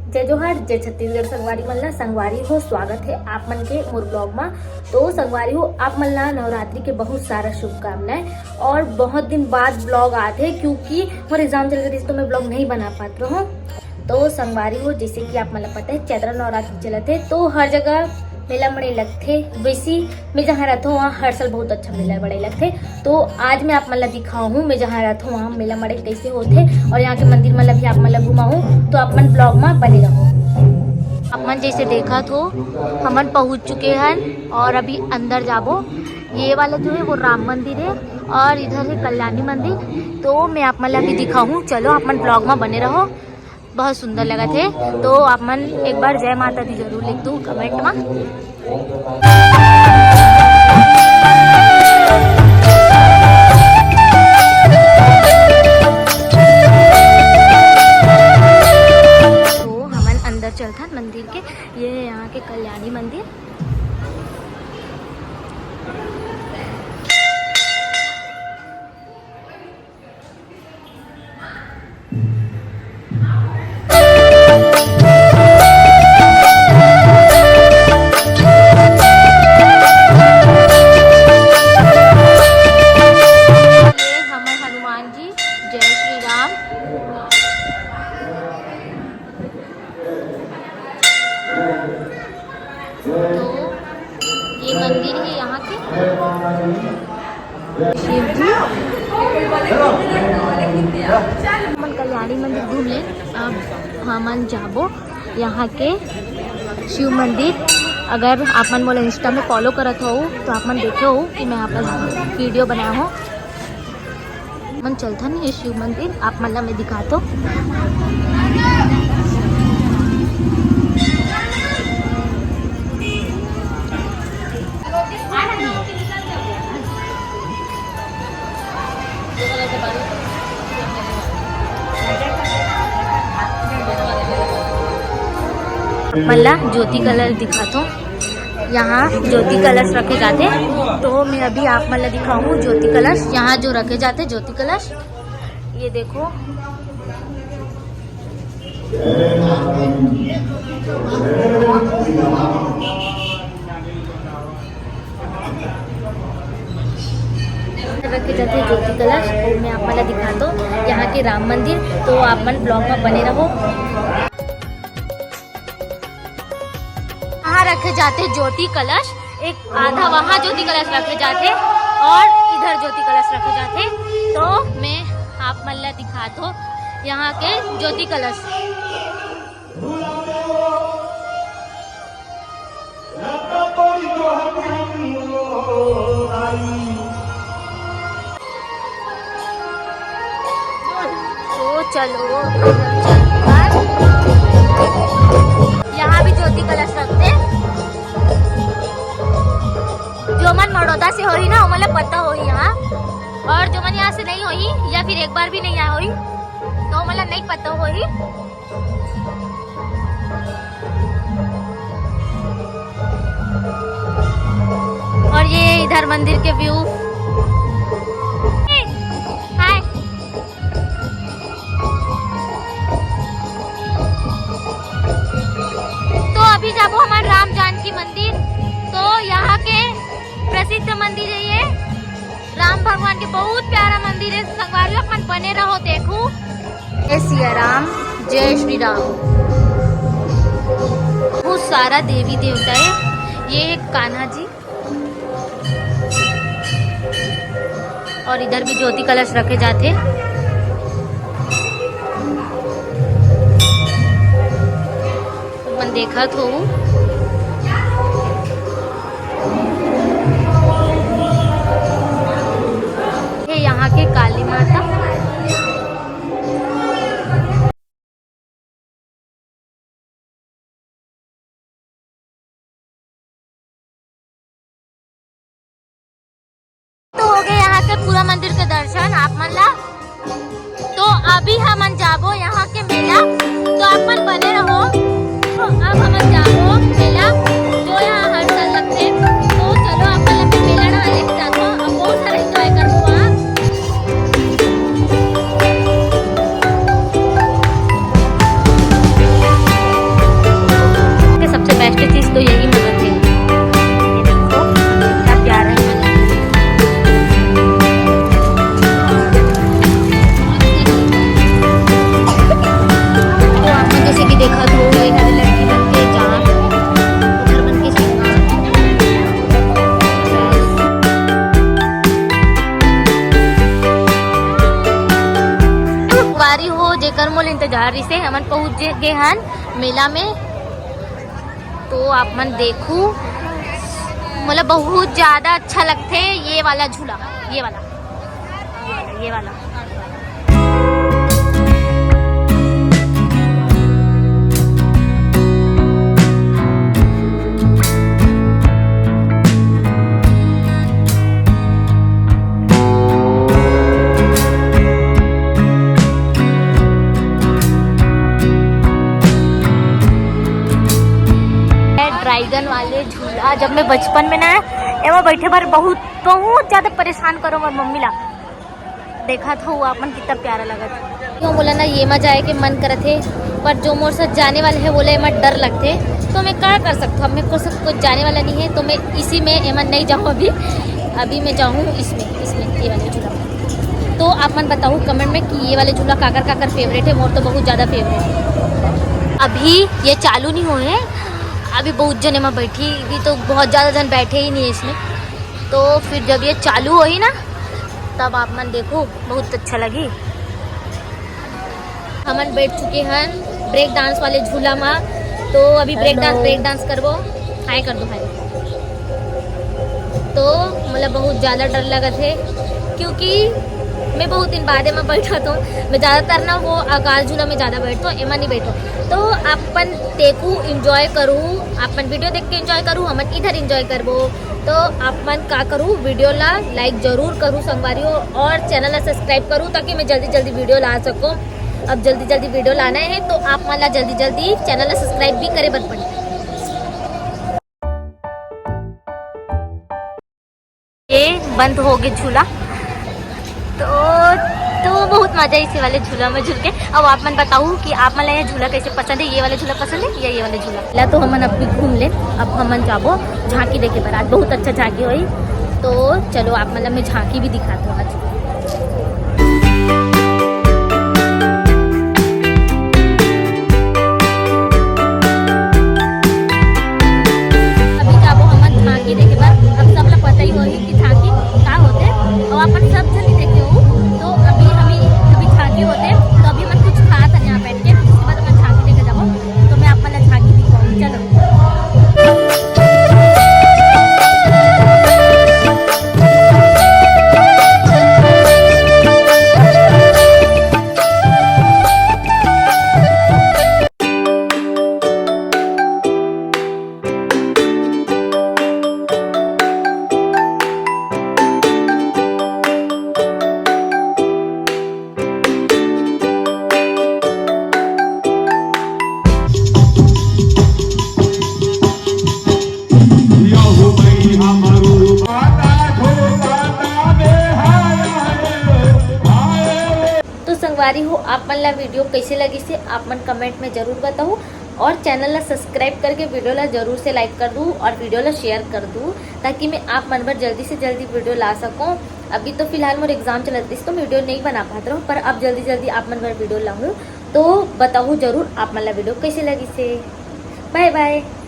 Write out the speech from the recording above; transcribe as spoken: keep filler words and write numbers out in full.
जय जोहार, जय छत्तीसगढ़ संगवारी मन ला। संगवारी हो, स्वागत है आप मन के मोर ब्लॉग मा। तो संगवारी हो, आप मन ला नवरात्रि के बहुत सारा शुभकामनाएं। और बहुत दिन बाद ब्लॉग आत है, क्योंकि मोर एग्जाम चलत रहिस, तो मैं ब्लॉग नहीं बना पात रहूं। तो संगवारी हो, जैसे कि आप मन ला पता है, चैत्र नवरात्रि चलत है, तो हर जगह मेला मड़ई लगथे। वैसी मैं जहाँ रहथों, वहाँ हर साल बहुत अच्छा मेला मड़ई लगथे। तो आज मैं आप मन ला दिखाहूँ, मैं जहाँ रहथों, वहाँ मेला मड़ई कैसे होथे, और यहाँ के मंदिर मन ला भी आप मन ला घुमाहूँ। तो आप मन ब्लॉग मा बने रहो। आप मन जैसे देखत हो, हमन पहुँच चुके हन और अभी अंदर जाबो। ये वाला जो है, वो राम मंदिर है और इधर है कल्याणी मंदिर। तो मैं आप मन ला अभी दिखाहूँ, चलो आप मन ब्लॉग मा बने रहो। बहुत सुंदर लगत हे। तो आप मन एक बार जय माता दी जरूर लिख दू कमेंट मा। तो हमन अंदर चलथन मंदिर के। ये है यहाँ के कल्याणी मंदिर। ये हमर हनुमान जी, जय श्री राम। तो ये मंदिर है यहाँ के शिव जी। हमन कल्याणी मंदिर घूम ले, अब हमन जाबो यहाँ के शिव मंदिर। अगर आप मन मोला इंस्टा में फॉलो करत हो, तो आप मन देखे हो कि मैं यहाँ पर वीडियो बनाया हूँ। मन चलथन ये शिव मंदिर, आप मन ला मैं दिखातो। आप मन ला ज्योति कलश दिखातो। यहाँ ज्योति कलश रखे जाते, तो मैं अभी आप मन ला दिखाऊँ ज्योति कलश, यहाँ जो रखे जाते ज्योति कलश। ये देखो, रखे जाते ज्योति कलश। और मैं आप मन ला दिखातो यहाँ के राम मंदिर, तो आप मन ब्लॉग में बने रहो। यहाँ रखे जाते ज्योति कलश, एक आधा वहाँ ज्योति कलश रखे जाते और इधर ज्योति कलश रखे जाते। तो मैं आप मन ला दिखातो यहाँ के ज्योति कलश। तो चलो, यहाँ भी ज्योति कलश रखते। जो मन बड़ौदा से होही ना, ओमन ला पता होही यहाँ, और जो मन यहाँ से नहीं होही या फिर एक बार भी नहीं आया होही, तो ओमन ला नहीं पता होही। और ये इधर मंदिर के व्यू। हाय। तो अभी जाबो हमन राम जानकी मंदिर। तो यहाँ के प्रसिद्ध मंदिर है ये, राम भगवान के बहुत प्यारा मंदिर है। संगवारी हो, अपन बने रहो, देखो। जय सिया राम, जय श्री राम। बहुत सारा देवी देवता है। ये एक कान्हा जी, और इधर भी ज्योति कलश रखे जाते। मन देखत हो, ये यहाँ के काली माता। तो हो गए यहाँ के पूरा मंदिर के दर्शन आप मन ला। तो अभी हमन जाबो यहाँ के मेला, तो आप मन बने रहो। तो अब हमन जाबो मेला, जो यहाँ हर साल लगथे। तो चलो, आप मन ला मैं मेला डहर लेके जाथो, अब बहुत सारा एंजॉय करबो वहाँ। देखत हो, ये हरे लड़की मन के जान, ओकर मन के श्रृंगार। संगवारी हो, जेकर मोला इंतजार रिहिसे, हमन पहुंच जे-, गे हन मेला में। तो आप मन देखू, मोला बहुत ज्यादा अच्छा लगथे ये वाला झूला, ये वाला, ये वाला, ये वाला। ड्रैगन वाले झूला, जब मैं बचपन में ना, एमा बैठे बर बहुत, बहुत ज्यादा परेशान करो मोर मम्मी ला। देखत हो, आप मन कितना प्यारा लगत हे। तो मोला ना ये मा जाए के मन करत हे, पर जो मोर साथ जाने वाला है, वोला एमा डर लगथे। तो मैं का कर सकथों, अब मैं को सब कुछ जाने वाला नहीं है, तो मैं इसी में एमा नहीं जाऊँ अभी। अभी मैं जाऊँ इसमें, इसमें, ये वाले झूला में। तो आप मन बताओ comment में कि ये वाले झूला काकर काकर favourite है। मोर तो बहुत ज्यादा favourite है। अभी ये चालू नहीं हुए हैं, अभी बहुत जन एमा बैठी भी, तो बहुत ज्यादा जन बैठे ही नहीं है इसमें। तो फिर जब ये चालू होही ना, तब आप मन देखो, बहुत अच्छा लगी। हमन बैठ चुके हन break dance वाले झूला मा। तो अभी break dance, hello। Break dance करबो। हाय कर दो, हाय। तो मोला बहुत ज्यादा डर लगत हे, क्योंकि मैं बहुत दिन बाद एमा बैठत हों। मैं ज्यादातर ना वो आकाश झूला में ज्यादा बैठथों, एमा नहीं बैठों। तो आप मन देखू, enjoy करू, आप मन video देख के enjoy करू, हमन इधर enjoy करबो। तो आप मन का करू, video ला like जरूर करू संगवारी हो, और channel ला subscribe करू, ताकि मैं जल्दी जल्दी video ला सकूं। अब जल्दी जल्दी video लाना है, तो आप मन ला जल्दी जल्दी channel ला subscribe भी करे बर पड़ी। ये बंद हो गए झूला। तो, तो बहुत मजा इसी वाले झूला में झूल के। अब आप मन बताओ कि आप मन ला ये झूला कैसे पसंद है, ये वाला झूला पसंद है या ये वाला झूला? ला तो हमन अभी घूम ले, अब हमन जाबो झांकी देखे बर। आज बहुत अच्छा झांकी होई, तो चलो आप मन ला मैं झांकी भी दिखाता हूँ आज। अभी जाबो हमन झांकी देखे बर। अब सब ला पता ही होही कि झांकी का होथे, और अपन सब झन ही देखे हो, तो अभी हम अभी झांकी होथे, तो अभी हमन कुछ खात हन यहाँ बैठ के, उसके बाद हमन झांकी देखे जाबो। तो मैं आप मन ला झांकी दिखाऊँ, चलो। तो संगवारी हो, आप मन ला video कैसे लगिस हे, आप मन comment में जरूर बताओ, और channel ला subscribe करके video ला जरूर से like कर दू और video ला share कर दू, ताकि मैं आप मन बर जल्दी से जल्दी video ला सकूं। अभी तो फिलहाल मोर exam चलत रहिस, तो video नहीं बना पात रहूं, पर अब जल्दी जल्दी आप मन बर video लाऊं। तो बताओ जरूर आप मन ला video कैसे लगिस हे। Bye bye।